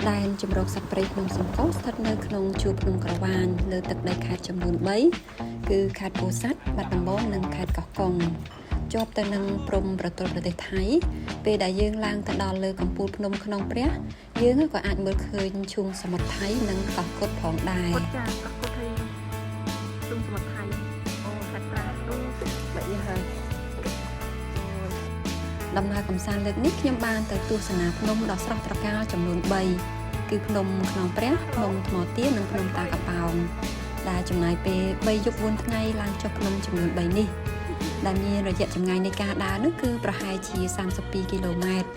ដែនជម្រកសត្វព្រៃភ្នំសំកុសស្ថិតនៅក្នុងជួរភ្នំក្រវាញលើទឹកដីខេត្តចំនួន3គឺខេត្តពោធិ៍សាត់បាត់ដំបងនិងខេត្តកោះកុងជាប់ទៅនឹងព្រំប្រទល់ប្រទេសថៃពេលដែលយើងឡើងទៅដល់លើកំពូលភ្នំខ្នងព្រះយើងក៏អាចមើលឃើញឈូងសមុទ្រថៃនិងកោះគត់ផងដែរ គុតចាកោះគុតហើយទុំសមុទ្រថៃអូខេត្តប្រាអូ បែបនេះហើយ ដំណើរកម្សាន្តលើកនេះខ្ញុំបានទៅទស្សនាភ្នំដ៏ស្រស់ត្រកាលចំនួន3គឺភ្នំខ្នងព្រះភ្នំថ្មទានិងភ្នំតាកប៉ោងដែលចំណាយពេល3យប់4ថ្ងៃឡើងចុះភ្នំចំនួន3នេះដែលមានរយៈចម្ងាយនៃការដើរនោះគឺប្រហែលជា32គីឡូម៉ែត្រ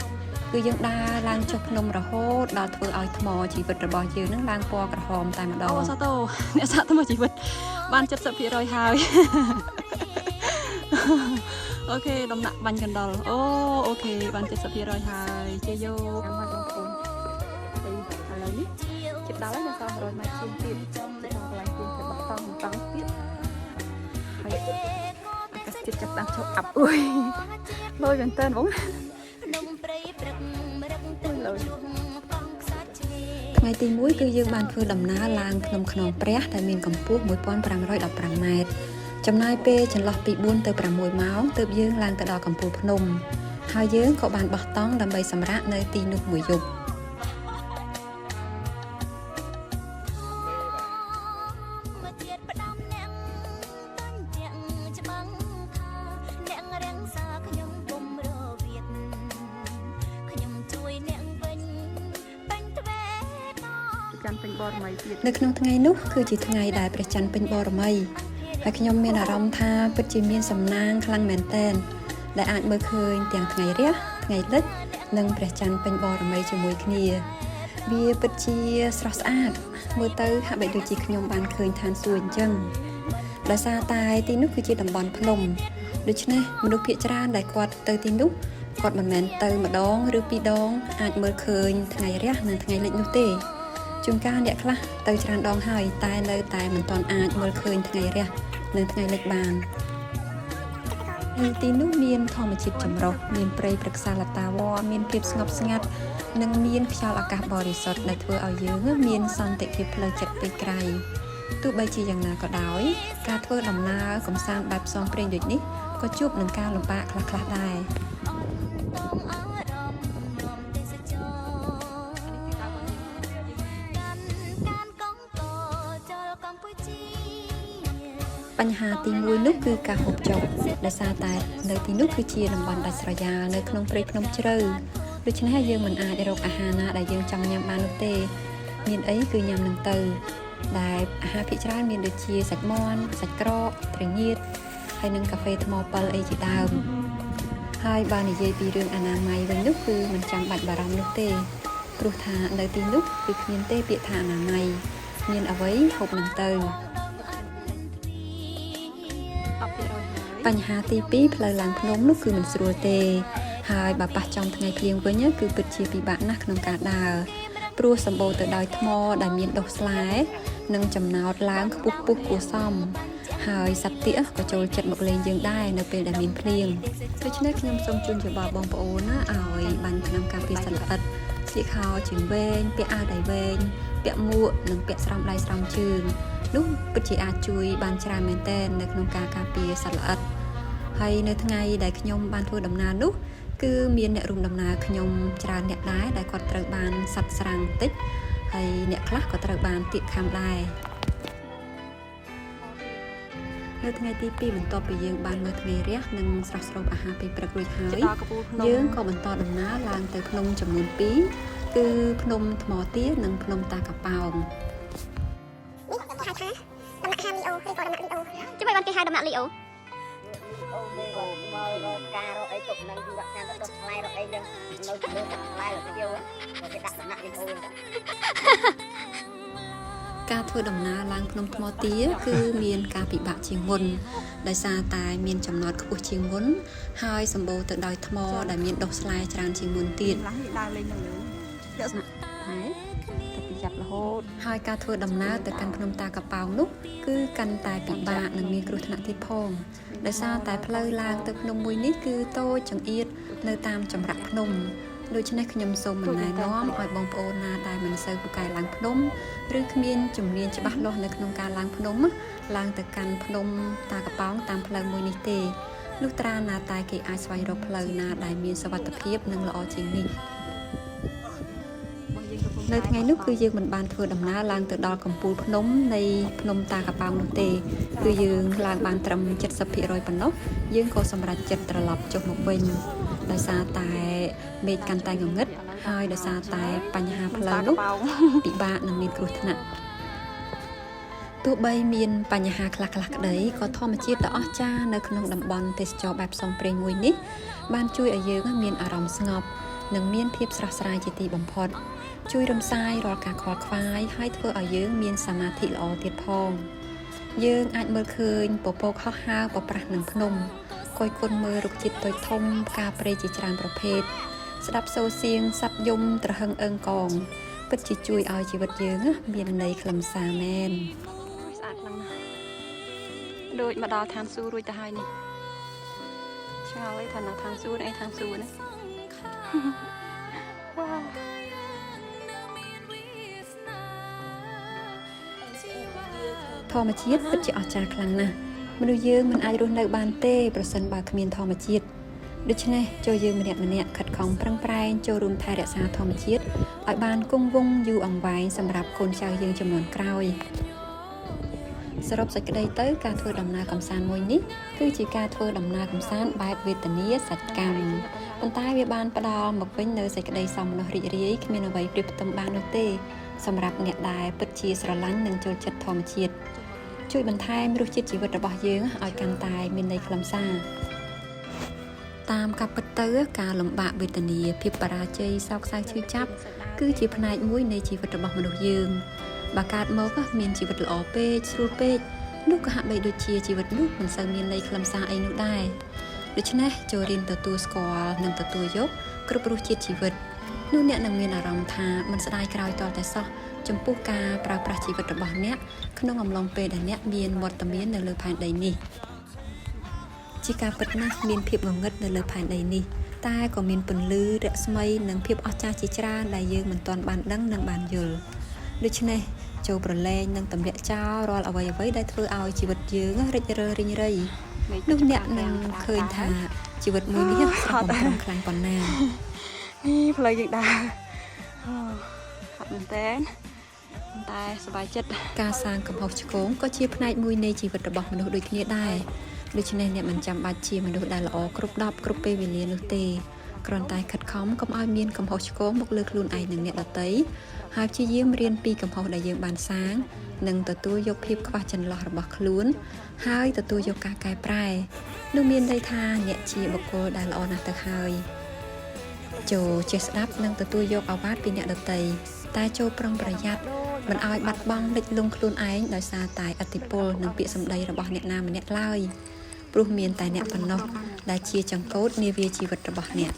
គឺយើងដើរឡើងចុះភ្នំរហូតដល់ធ្វើឲ្យថ្មជីវិតរបស់យើងនឹងឡើងពណ៌ក្រហមតែម្ដង អូសាតូអ្នកសាកថ្មជីវិតបាន70%ហើយ OK ដំណាក់បាញ់កណ្ដុលអូ OK បាន70%ហើយជ័យយោ ចាំមកបងប្អូនហើយឥឡូវនេះជិតដល់ហើយនៅសល់100ម៉ែត្រជាងទៀតជិតដល់កន្លែងជាងទៅបោះតង់តង់ទៀតហើយអាកាសធាតុចាប់តាមចូលអាប់អួយលយមែនតើបងលយ ថ្ងៃទី1គឺយើងបានធ្វើដំណើរឡើងភ្នំខ្នងព្រះដែលមានកម្ពស់1515ម៉ែត្រចំណាយពេលចន្លោះពី4ទៅ6ម៉ោងទើបយើងឡើងទៅដល់កំពូលភ្នំហើយយើងក៏បានបោះតង់ដើម្បីសម្រាកនៅទីនោះមួយយប់ ជាតិផ្ដំអ្នកតញ្ជាក់ច្បាំងថាអ្នករាំងសាខ្ញុំពុំរវៀតខ្ញុំជួយអ្នកវិញបាញ់ទ្វេដង ចាំពេញបរមីទៀត នៅក្នុងថ្ងៃនោះគឺជាថ្ងៃដែលព្រះច័ន្ទពេញបរមីហើយខ្ញុំមានអារម្មណ៍ថាពិតជាមានសំណាងខ្លាំងមែនទែនដែលអាចមើលឃើញទាំងថ្ងៃរះថ្ងៃលិចនិងព្រះច័ន្ទពេញបរមីជាមួយគ្នាវាពិតជាស្រស់ស្អាតមើលទៅហាក់បីដូចជាខ្ញុំបានឃើញឋានសួគ៌អញ្ចឹងដោយសារតែទីនោះគឺជាតំបន់ភ្នំដូច្នេះមនុស្សភាគច្រើនដែលគាត់ទៅទីនោះគាត់មិនមែនទៅម្ដងឬពីរដងអាចមើលឃើញថ្ងៃរះនិងថ្ងៃលិចនោះទេ ជួនកាលអ្នកខ្លះទៅច្រើនដងហើយតែនៅតែមិនទាន់អាចមើលឃើញថ្ងៃរះនិងថ្ងៃលិចបាននៅទីនោះមានធម្មជាតិចម្រុះមានព្រៃព្រឹក្សាលតាវរមានភាពស្ងប់ស្ងាត់និងមានខ្យល់អាកាសបរិសុទ្ធដែលធ្វើឲ្យយើងមានសន្តិភាពផ្លូវចិត្តពេលក្រៃទោះបីជាយ៉ាងណាក៏ដោយការធ្វើដំណើរកម្សាន្តបែបផ្សងព្រេងដូចនេះក៏ជួបនឹងការលំបាកខ្លះៗដែរ ងអារម្មណ៍នាំទេសចរកាន់កានកងកចលកម្ពុជា បញ្ហាទី1នោះគឺការហូបចុកដោយសារតែនៅទីនោះគឺជាតំបន់ដាច់ស្រយាលនៅក្នុងព្រៃភ្នំជ្រៅដូច្នេះយើងមិនអាចរកអាហារណាដែលយើងចង់ញ៉ាំបាននោះទេមានអីគឺញ៉ាំនឹងទៅដែលអាហារភាគច្រើនមានដូចជាសាច់មាន់សាច់ក្រកត្រីងៀតហើយនិងកាហ្វេថ្មពិលអីជាដើមហើយបើនិយាយពីរឿងអនាម័យវិញនោះគឺមិនចាំបាច់បារម្ភនោះទេព្រោះថានៅទីនោះគឺគ្មានទេពាក្យថាអនាម័យមានអ្វីហូបនឹងទៅ 10%ហើយ បញ្ហាទី2ផ្លូវឡើងភ្នំនោះគឺមិនស្រួលទេ ហើយបើប៉ះចំថ្ងៃភ្លៀងវិញគឺពិតជាពិបាកណាស់ក្នុងការដើរព្រោះសម្បូរទៅដោយថ្មដែលមានដុះស្លែនិងចំណោតឡើងខ្ពស់ពុះគួរសមហើយសត្វទាក៏ចូលចិត្តមកលេងយើងដែរនៅពេលដែលមានភ្លៀងដូច្នេះខ្ញុំសូមជូនយោបល់បងប្អូនណាឲ្យបាញ់ថ្នាំការពារសត្វល្អិតស្លៀកខោជើងវែងពាក់អាវដៃវែងពាក់មួកនិងពាក់ស្រោមដៃស្រោមជើងនោះពិតជាអាចជួយបានច្រើនមែនទែននៅក្នុងការការពារសត្វល្អិត ហើយនៅថ្ងៃដែលខ្ញុំបានធ្វើដំណើរនោះគឺមានអ្នករួមដំណើរខ្ញុំច្រើនអ្នកដែរដែលគាត់ត្រូវបានសត្វស្រាំងតិចហើយអ្នកខ្លះក៏ត្រូវបានទៀកខាំដែរនៅថ្ងៃទី2បន្ទាប់ពីយើងបានមើលថ្ងៃរះនិងស្រស់ស្រូបអាហារពេលព្រឹករួចហើយ ជិតដល់កំពូលភ្នំ យើងក៏បន្តដំណើរឡើងទៅភ្នំចំនួន2គឺភ្នំថ្មទានិងភ្នំតាកប៉ោង នេះហៅថាដំណាក់ហាមលីអូឬក៏ដំណាក់លីអូ ចាំមិនបានគេហៅដំណាក់លីអូ អូមេរកមករកការរកអីទុកនឹងយូររកការទៅដុសផ្លែរកអីចឹងនៅលើទឹកផ្លែរកទៀវគេដាក់ដំណាក់លីអូចឹង ការធ្វើដំណើរឡើងភ្នំថ្មទាគឺមានការពិបាកជាងមុនដោយសារតែមានចំណោតខ្ពស់ជាងមុនហើយសម្បូរទៅដោយថ្មដែលមានដុះស្លែច្រើនជាងមុនទៀត ឡើងនេះដើរលេងនៅលើលក្ខណៈថែតែប្រយ័ត្នរហូត ហើយការធ្វើដំណើរទៅកាន់ភ្នំតាកប៉ោងនោះគឺកាន់តែពិបាកនិងមានគ្រោះថ្នាក់ទៀតផងដោយសារតែផ្លូវឡើងទៅភ្នំមួយនេះគឺតូចចង្អៀតនៅតាមចម្រាក់ភ្នំ ដូច្នេះខ្ញុំសូមមិនណែនាំឲ្យបងប្អូនណាដែលមិនសូវពូកែឡើងភ្នំឬគ្មានជំនាញច្បាស់លាស់នៅក្នុងការឡើងភ្នំឡើងទៅកាន់ភ្នំតាកប៉ោងតាមផ្លូវមួយនេះទេលុះត្រាណាតែគេអាចស្វែងរកផ្លូវណាដែលមានសុវត្ថិភាពនិងល្អជាងនេះ របស់យើងកំពុង នៅថ្ងៃនោះគឺយើងមិនបានធ្វើដំណើរឡើងទៅដល់កំពូលភ្នំនៃភ្នំតាកប៉ោងនោះទេគឺយើងឡើងបានត្រឹម70%ប៉ុណ្ណោះយើងក៏សម្រេចចិត្តត្រឡប់ចុះមកវិញដោយសារតែមេឃកាន់តែងងឹតហើយដោយសារតែបញ្ហាផ្លូវនោះ តាកប៉ោង ពិបាកនឹងមានគ្រោះថ្នាក់ទោះបីមានបញ្ហាខ្លះៗក្តីក៏ធម្មជាតិដ៏អស្ចារ្យនៅក្នុងតំបន់ទេសចរបែបផ្សងព្រេងមួយនេះបានជួយឲ្យយើងមានអារម្មណ៍ស្ងប់និងមានភាពស្រស់ស្រាយជាទីបំផុត ជួយរំសាយរាល់ការខ្វល់ខ្វាយហើយធ្វើឲ្យយើងមានសមាធិល្អទៀតផង យើងអាចមើលឃើញពពកហោះហើរប្រប្រាស់នឹងភ្នំគយគន់មើលរុក្ខជាតិតូចធំផ្កាព្រៃជាច្រើនប្រភេទស្ដាប់សូរសៀងសត្វយំត្រហឹងអឹងកង ពិតជាជួយឲ្យជីវិតយើងណាមានន័យខ្លឹមសារមែន ស្អាតខ្លាំងណាស់ដូចមកដល់ឋានសួគ៌រួចទៅហើយនេះឆ្ងល់ឯថាណាឋានសួគ៌នេះអីឋានសួគ៌នេះ វ៉ាវ ធម្មជាតិពិតជាអស្ចារ្យខ្លាំងណាស់មនុស្សយើងមិនអាចរស់នៅបានទេប្រសិនបើគ្មានធម្មជាតិដូច្នេះចូលយើងម្នាក់ម្នាក់ខិតខំប្រឹងប្រែងចូលរួមថែរក្សាធម្មជាតិឲ្យបានគង់វង្សយូរអង្វែងសម្រាប់កូនចៅយើងជំនាន់ក្រោយសរុបសេចក្តីទៅការធ្វើដំណើរកម្សាន្តមួយនេះគឺជាការធ្វើដំណើរកម្សាន្តបែបវេទនាសច្ចកម្មប៉ុន្តែវាបានផ្ដល់មកវិញនូវសេចក្តីសោមនស្សរីករាយគ្មានអ្វីប្រៀបផ្ទឹមបាននោះទេសម្រាប់អ្នកដែលពិតជាស្រឡាញ់និងចូលចិត្តធម្មជាតិ ជួយបន្ថែមរសជាតិជីវិតរបស់យើងឲ្យកាន់តែមានន័យខ្លឹមសារតាមការពិតទៅការលំបាកវេទនាភាពបរាជ័យសោកសៅឈឺចាប់គឺជាផ្នែកមួយនៃជីវិតរបស់មនុស្សយើងបើកើតមកមានជីវិតល្អពេកស្រួលពេកនោះក៏ហាក់បីដូចជាជីវិតនោះមិនសូវមានន័យខ្លឹមសារអីនោះដែរដូច្នេះចូលរៀនទទួលស្គាល់និងទទួលយកគ្រប់រសជាតិជីវិតនោះអ្នកនឹងមានអារម្មណ៍ថាមិនស្ដាយក្រោយទាល់តែសោះចំពោះការប្រើប្រាស់ជីវិតរបស់អ្នក ក្នុងអំឡុងពេលដែលអ្នកមានវត្តមាននៅលើផែនដីនេះជាការពិតណាស់មានភាពងងឹតនៅលើផែនដីនេះតែក៏មានពន្លឺរស្មីនិងភាពអស្ចារ្យជាច្រើនដែលយើងមិនទាន់បានដឹងនិងបានយល់ដូច្នេះចូលប្រឡែងនិងទម្លាក់ចោលរាល់អ្វីអ្វីដែលធ្វើឲ្យជីវិតយើងរិចរិលរីងរៃនោះអ្នកនឹងឃើញថាជីវិតមួយនេះស្រស់បំព្រងខ្លាំងប៉ុណ្ណា នេះផ្លូវយើងដើរអូហត់មែនតើតែសប្បាយចិត្ត ការសាងកំហុសឆ្គងក៏ជាផ្នែកមួយនៃជីវិតរបស់មនុស្សដូចគ្នាដែរដូច្នេះអ្នកមិនចាំបាច់ជាមនុស្សដែលល្អគ្រប់10គ្រប់ពេលវេលានោះទេគ្រាន់តែខិតខំកុំឲ្យមានកំហុសឆ្គងមកលើខ្លួនឯងនិងអ្នកដទៃហើយព្យាយាមរៀនពីកំហុសដែលយើងបានសាងនិងទទួលយកភាពខ្វះចន្លោះរបស់ខ្លួន ហើយទទួលយកការកែប្រែនោះមានន័យថាអ្នកជាបុគ្គលដែលល្អណាស់ទៅហើយចូលចេះស្ដាប់និងទទួលយកអាវ៉ាតពីអ្នកដទៃតែចូលប្រុងប្រយ័ត្ន មិនឲ្យបាត់បង់លិចលង់ខ្លួនឯងដោយសារតែឥទ្ធិពលនិងពាក្យសម្ដីរបស់អ្នកណាម្នាក់ឡើយព្រោះមានតែអ្នកប៉ុណ្ណោះដែលជាចង្កូតនាវាជីវិតរបស់អ្នក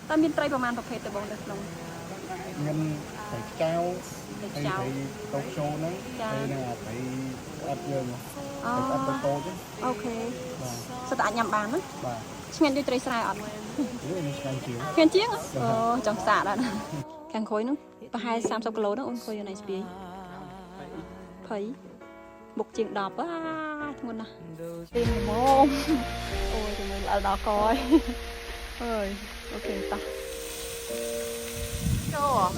តើមានត្រីប្រមាណប្រភេទទៅបងនៅក្នុង មានត្រីខ្ចៅ ត្រីខ្ចៅ ត្រីតូក្យូហ្នឹង ចា ហើយនឹងអាត្រីក្អិតយើង អូ ត្រីក្អិតតូចៗហ្នឹង OK បាទ សុទ្ធតែអាចញ៉ាំបានណា បាទ ឆ្ងាញ់ដូចត្រីស្រែអត់ នេះនេះឆ្ងាញ់ជាង ឆ្ងាញ់ជាងអូចង់សាកដែរណាខាងក្រោយនោះប្រហែល30គីឡូនោះអូនអង្គុយនៅស្ពាយភ័យបុកជាង10អាធ្ងន់ណាស់ពេលល្មមអូយចាំមើលល្អដល់កហើយអើយ OK តោះចូល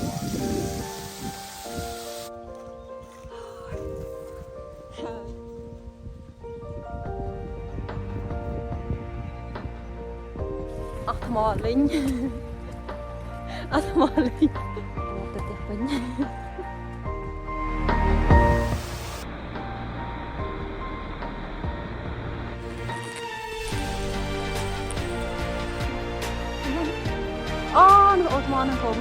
អស់ថ្មលីងអស់ថ្មលីងទៅផ្ទះវិញអូនោះអូថ្មហ្នឹងក្រុម